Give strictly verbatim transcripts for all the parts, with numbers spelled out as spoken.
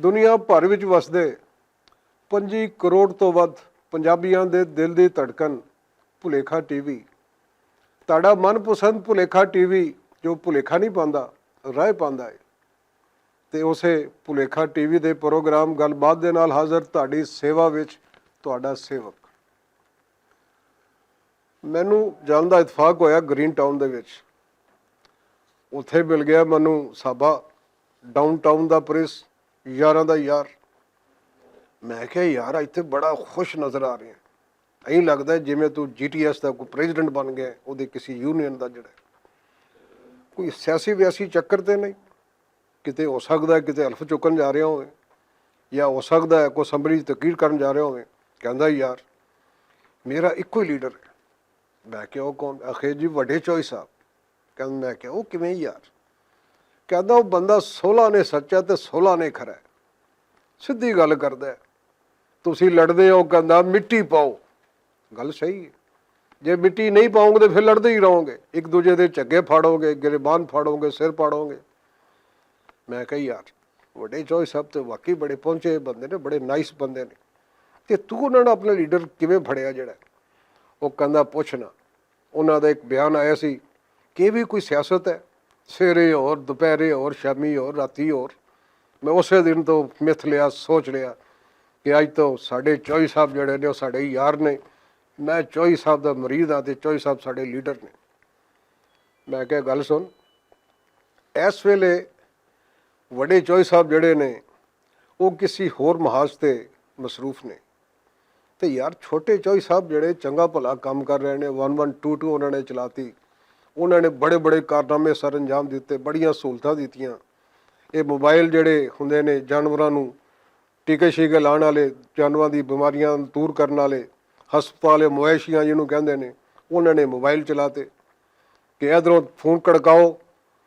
دنیا بھر وچ وسدے پنجی کروڑ توں ودھ پنجابیاں دے دل دی دھڑکن، بھلیکھا ٹی وی۔ تہاڈا من پسند بھلیکھا ٹی وی، جو بھلیکھا نہیں پاندا، رائے پاندا ہے۔ تے اسے بھلیکھا ٹی وی دے پروگرام گل بات دے نال حاضر تہاڈی سیوا وچ تہاڈا سیوک۔ مینوں جان دا اتفاق ہویا گرین ٹاؤن دے وچ۔ اتھے مل گیا مینوں صحابہ، ڈاؤن ٹاؤن دا پریس، یاراں دا یار۔ میں کہیا، یار، اج تے بڑا خوش نظر آ رہے ہیں۔ ایہہ لگدا ہے جیویں توں جی ٹی ایس دا کوئی پریزیڈنٹ بن گیا ہے، اوہدے کسی یونین دا جیہڑا ہے۔ کوئی سیاسی ویاسی چکر تے نہیں؟ کتے ہو سکدا ہے کتے الف چکن جا رہے ہوویں، یا ہو سکدا ہے کوئی اسمبلی تقریر کرن جا رہے ہوویں۔ کہندا، یار، میرا اکو ہی لیڈر ہے۔ میں کہیا، او کون؟ آخر جی، وڈے چوئی صاحب۔ کہندا، میں کہیا، او کیویں یار؟ کہندا، او بندہ سولہ نے سچا تے سولہ نے کھرا ہے۔ سدھی گل کردا ہے۔ تسی لڑدے ہو، کہندا، مٹی پاؤ۔ گل صحیح ہے۔ جے مٹی نہیں پاؤ گے تے پھر لڑدے ہی رہو گے، اک دوجے دے جھگے پھاڑو گے، گریبان پھاڑو گے، سر پاڑو گے۔ میں کہیا، یار، وڈے چوئی صاحب تے واقعی بڑے پہنچے بندے نے، بڑے نائس بندے نے۔ تے تو انہاں نے اپنا لیڈر کیویں پھڑیا جیہڑا؟ او کہندا، پچھنا۔ انہاں دا اک بیان آیا سی کہ ایہہ وی کوئی سیاست ہے؟ سویرے ہور، دوپہرے ہور، شامی ہور، راتی ہور۔ میں اسے دن توں متھ لیا، سوچ لیا کہ اج توں ساڈے چوئی صاحب جیہڑے نے، او ساڈے یار نے۔ میں چوئی صاحب دا مرید ہاں تے چوئی صاحب ساڈے لیڈر نے۔ میں کہیا، گل سن، اس ویلے وڈے چوئی صاحب جیہڑے نے، او کسی ہور محاذ تے مصروف نے۔ تے یار، چھوٹے چوئی صاحب جیہڑے چنگا بھلا کم کر رہے نے، ون ون ٹو ٹو انہاں نے چلاتی، انہاں نے بڑے بڑے کارنامے سر انجام دتے، بڑیاں سہولتاں دتیاں۔ اے موبائل جیہڑے ہوندے نے جانوراں نوں ٹیکے شیکے لان والے، جانوراں دی بیماریاں دور کرن والے، ہسپتال مویشیاں جنوں کہندے نے، انہاں نے موبائل چلاتے کہ ادھروں فون کڑکاؤ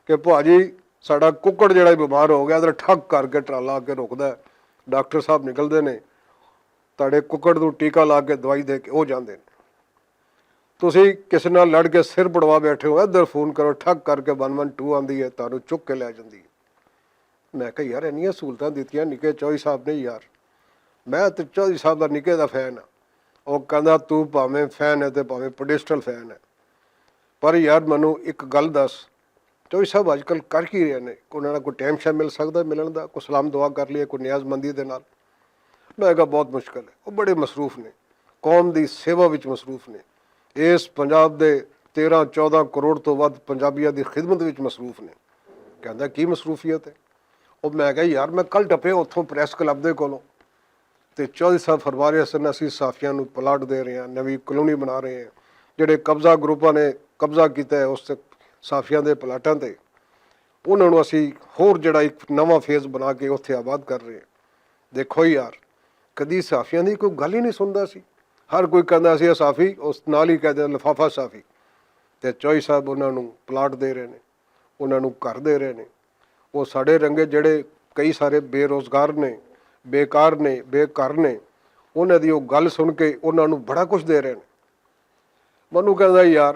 کہ بھاجی، ساڈا ککڑ جیہڑا بیمار ہو گیا، ادھر ٹھک کر کے ٹرالا آ کے رکدا ہے، ڈاکٹر صاحب نکلدے نے، تہاڈے ککڑ نوں ٹیکا لا کے دوائی دے کے او جاندے نے۔ تسی کسے نال لڑ کے سر پڑوا بیٹھے ہو، ادھر فون کرو، ٹھک کر کے ون ون ٹو آندی ہے، تہانوں چک کے لے جاندی ہے۔ میں کہیا، یار، انیاں سہولتاں دتیاں نکے چوہدری صاحب نے یار۔ میں تے چوہدری صاحب دا نکے دا فین ہاں۔ او کہندا، تو بھاویں فین ہے تے بھاویں پیڈسٹل فین ہے، پر یار، مینوں اک گل دس، چوہدری صاحب اج کل کر کی رہے نے؟ انہاں نال کوئی ٹائم شائم مل سکدا ہے ملن دا؟ کوئی سلام دعا کر لیے کوئی نیاز مندی دے نال؟ میں کہا، بہت مشکل ہے، وہ بڑے مصروف نے، قوم دی سیوا وچ مصروف نے، اس پنجاب دے تیرہ چودہ کروڑ تو ود پنجابیاں دی خدمت وچ مصروف نے۔ کہندا، کی مصروفیت ہے؟ او میں کہا، یار، میں کل ٹپے اتھوں پریس کلب دے کولوں، تے چوہدری صاحب فرما رہے سن، اسی صحافیاں نوں پلاٹ دے رہے ہیں، نویں کالونی بنا رہے ہیں۔ جڑے قبضہ گروپاں نے قبضہ کیتا ہے اس تے صحافیاں دے پلاٹاں تے، انہاں نوں اسی ہور جڑا ایک نواں فیز بنا کے اتھے آباد کر رہے ہیں۔ دیکھو یار، کدی صحافیاں دی کوئی گل ہی نہیں سندا سی۔ ہر کوئی کہندا سی، "اے صحافی"، اس نال ہی کہہ دے، "لفافہ صحافی۔" تے چوہدری صاحب انہاں نوں پلاٹ دے رہے نے، انہاں نوں گھر دے رہے نے۔ وہ ساڈے رنگے جڑے کئی سارے بے روزگار نے، بے کار نے، بے گھر نے، انہاں دی وہ گل سن کے انہاں نوں بڑا کچھ دے رہے نے۔ مینوں کہندا، یار،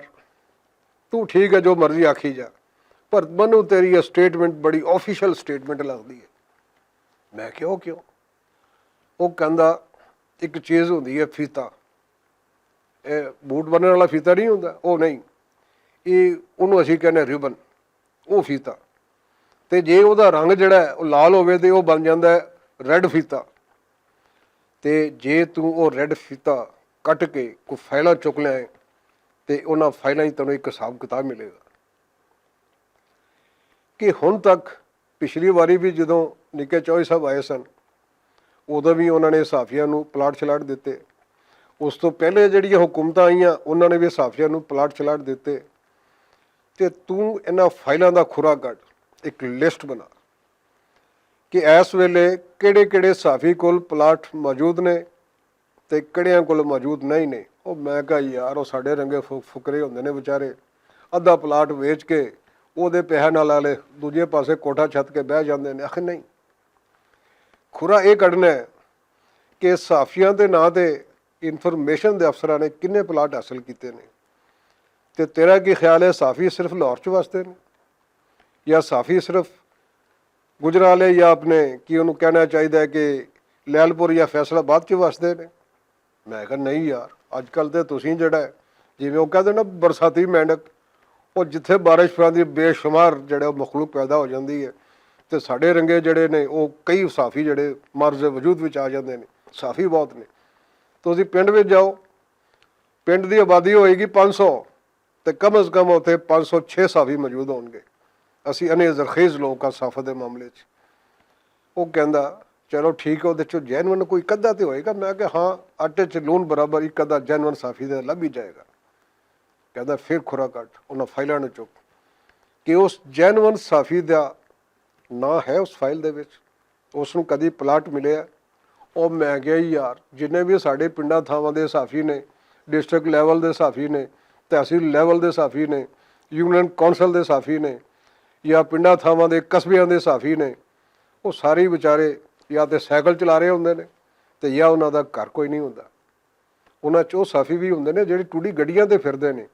تو ٹھیک ہے، جو مرضی آکھی جا، پر مینوں تیری یہ سٹیٹمنٹ بڑی آفیشل سٹیٹمنٹ لگدی ہے۔ میں کہا، کیوں؟ وہ کہندا، ایک چیز ہوندی ہے فیتا، اے بوٹ بننے والا فیتا نہیں ہوندا، وہ نہیں، یہ، انہوں اسی کہنے ریبن، وہ فیتا۔ تے جے وہ دا رنگ جڑا ہے وہ لال ہوئے تے وہ بن جاندا ہے ریڈ فیتا۔ تے جے توں وہ ریڈ فیتا کٹ کے کوئی فائلاں چک لے، تے انہاں فائلاں ہی تینوں ایک حساب کتاب ملے گا۔ کہ ہن تک، پچھلی واری وی جدوں نکے چوہدری صاحب آئے سن، ادوں وی انہاں نے صحافیاں نوں پلاٹ شلاٹ دتے۔ اس توں پہلے جڑیاں حکومتاں آئیاں، انہاں نے وی صحافیاں نوں پلاٹ شلاٹ دتے۔ تے توں انہاں فائلاں دا کھرا کڈ، اک لسٹ بنا کہ ایس ویلے کیڑے کیڑے صحافی کول پلاٹ موجود نے تے کڑیاں کول موجود نہیں نے۔ او میں کہا، یار، او ساڈے رنگے فو-، فقرے ہوندے نے بیچارے، ادھا پلاٹ ویچ کے او دے پیسے نال والے دوجے پاسے کوٹھا چھت کے بہہ جاندے نے۔ آخر نہیں، کھرا اے کڈنا ہے کہ صحافیاں دے ناں تے انفارمیشن دے افسراں نے کنے پلاٹ حاصل کیتے نے۔ تے تیرا کی خیال ہے، صحافی صرف لاہور چ وسدے نے، یا صحافی صرف گجرالے یا اپنے کی انہوں کہنا چاہیدا ہے کہ لیلپور یا فیصلہ آباد چ وسدے نے؟ میں کہا نہیں یار، اج کل تے تسیں جیہڑا ہے، جیویں او کہندے نا، برساتی مینڈک، او جتھے بارش پاندی بے شمار جیہڑے او مخلوق پیدا ہو جاندی ہے۔ تے ساڈے رنگے جیہڑے نے او کئی صحافی جیہڑے مرض وجود وچ آ جاندے نے۔ صحافی بہت نے۔ تسیں پنڈ وچ جاؤ، پنڈ دی آبادی ہوئے گی پنج سو، تے کم از کم اتھے پنج سو چھ صحافی موجود ہون گے۔ اسی انے زرخیز لوگ آں صحافت دے معاملے چ۔ او کہندا، چلو ٹھیک ہے، اودے چوں جینون کوئی کدا تے ہوئے گا۔ میں کہ ہاں، آٹے چ لون برابر ایک ادا جینون صحافی دے لب ہی جائے گا۔ کہندا پھر کھرا کٹ انہاں فائلاں نوں چک کہ اس جینون صحافی دا ناں ہے اس فائل دے وچ، اس نوں کدی پلاٹ ملے ہے؟ او میں کہیا یار، جنہیں وی ساڈے پنڈاں تھاواں دے صحافی نے، ڈسٹرکٹ لیول دے صحافی نے، تحصیل لیول دے صحافی نے، یونین کونسل دے صحافی نے، یا پنڈاں تھاواں دے قصبیاں دے صحافی نے، او سارے وچارے یا تے سائیکل چلا رہے ہوندے نے، تے یا انہاں دا گھر کوئی نہیں ہوندا۔ انہاں چ او صحافی وی ہوندے نے جیہڑے ٹوڈی گڈیاں تے فردے نے،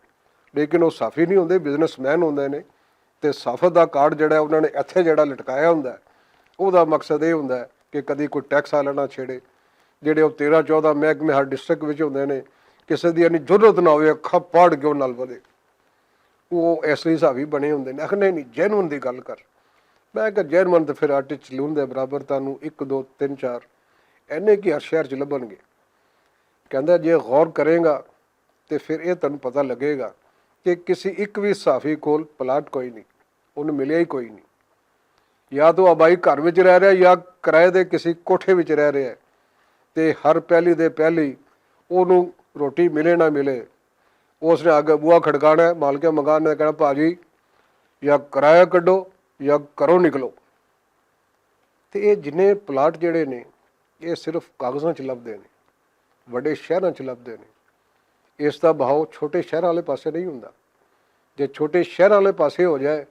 لیکن او صحافی نہیں ہوندے، بزنس مین ہوندے نے۔ تے صحافت دا کارڈ جیہڑا ہے انہاں نے ایتھے جیہڑا لٹکایا ہوندا ہے، اوہدا مقصد ایہہ ہوندا ہے کہ کدی کوئی ٹیکس آلا نہ چھیڑے۔ جیہڑے او تیرہ چودہ محکمے ہر ڈسٹرکٹ وچ ہوندے نے، کسے دی اینی جرات نہ ہووے اکھاں پاڑ کے او نال ودے۔ او ایسے حسابی بنے ہوندے نے، اکھنے نہیں جینون دی گل کر۔ میں کہا جینون تے فیر آٹے چ لون دے برابر تانوں اک دو تن چار اینے کی ہر شہر چ لبھن گے۔ کہندا جے غور کریں گا تے فیر ایہہ تانوں پتہ لگے گا کہ کسی اک وی صحافی کول پلاٹ کوئی نہیں، انہوں ملیا ہی کوئی نہیں۔ یا تو آبائی گھر وچ رہ رہا ہے یا کرائے دے کسی کوٹھے وچ رہ رہا ہے، تے ہر پہلی دے پہلی انہوں روٹی ملے نہ ملے، اس نے آگے بوا کھڑکانا ہے، مالک مکان نے کہنا پاجی یا کرایہ کڈو یا کرو نکلو۔ تے ایہہ جنہیں پلاٹ جیہڑے نے، ایہہ صرف کاغذاں چ لبھدے نے، وڈے شہراں چ لبھدے نے۔ اس دا بہاؤ چھوٹے شہراں والے پاسے نہیں ہوندا۔ جے چھوٹے شہراں والے پاسے ہو جائے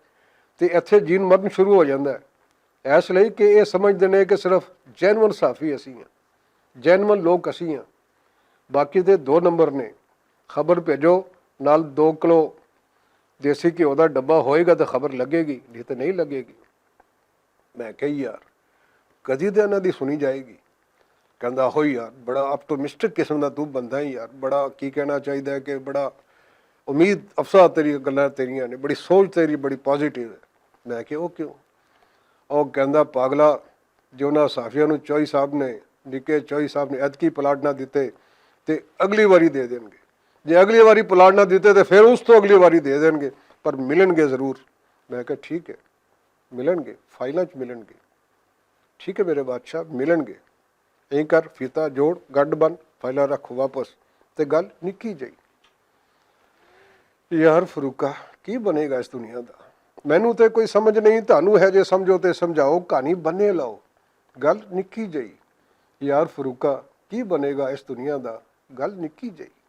تے ایتھے جین مرن شروع ہو جاندا ہے، ایس لئی کہ ایہہ سمجھدے نے کہ صرف جینون صحافی اسی ہاں، جینون لوگ اسی ہاں۔ باقی تے دو نمبر نے۔ خبر بھیجو، نال دو کلو دیسی گھیو دا ڈبہ ہوئے گا تے خبر لگے گی، نہیں تے نہیں لگے گی۔ میں کہی یار، کدی تے انہاں دی سنی جائے گی؟ کہندا ہوئی یار، بڑا آپٹومسٹک قسم دا تو بندہ ہے یار، بڑا کی کہنا چاہیدا ہے کہ بڑا امید افزا تیری گلاں تیریاں نے، بڑی سوچ تیری بڑی پازیٹیو ہے۔ میں کہ او کیوں؟ او کہندا پاگلا، جو انہاں صحافیاں نوں چوئی صاحب نے، نکے چوئی صاحب نے ایتکی پلاٹ نہ دتے تے اگلی واری دے دین گے۔ جے اگلی واری پلاٹ نہ دتے تے فیر اس تو اگلی واری دے دین گے، پر ملن گے ضرور۔ میں کہا ٹھیک ہے، ملن گے، فائلاں چ ملن گے۔ ٹھیک ہے میرے بادشاہ، ملن گے۔ ایں کر فیتا جوڑ، گڈ بن، فائلاں رکھ واپس، تے گل نکی جئی۔ یار فروقہ، کی بنے گا اس دنیا دا؟ مینوں تے کوئی سمجھ نہیں، تانوں ہے جے سمجھو تے سمجھاؤ، کہانی بنے لاؤ۔ گل نکی جئی۔ یار فروقہ، کی بنے گا اس دنیا دا؟ گل نکی جئی۔